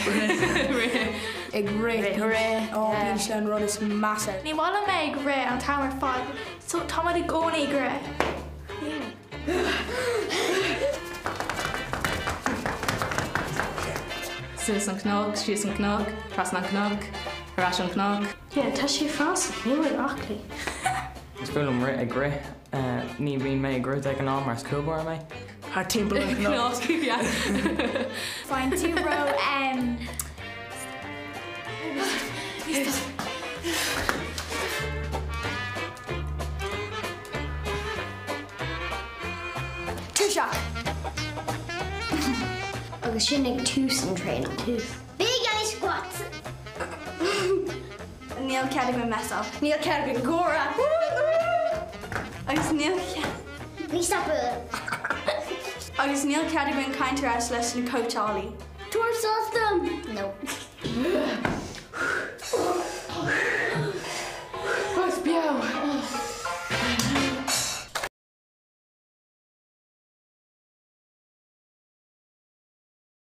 Rith. Ag rith. Rith. Ó, bíonn sé an rud is measa. Ní maith liom bheith ag rith an t-am ar fad, so táimid i gcónaí ag rith. Suas an cnoc, síos an cnoc, trasna an cnoc, ar ais an cnoc. Yeah, tá sé fásta, níl mé aclaí. Is fuath liom rith ag rith. Ní bhíonn mé ag rith de ghnáth mar is cúlbáire mé. Thar timpeall an chnoic. Cnoc, yeah. Faigheann tú ró em. Tuirseach! Agus sin ag tús an traenáil. Tús. Big Alley Squats! Níl cead againn mess-áil. Níl cead againn gáire. Agus níl cead. Ní stopadh. Agus níl cead againn caint ar ais leis na cóitseálaí. Tabhair sos dom! No.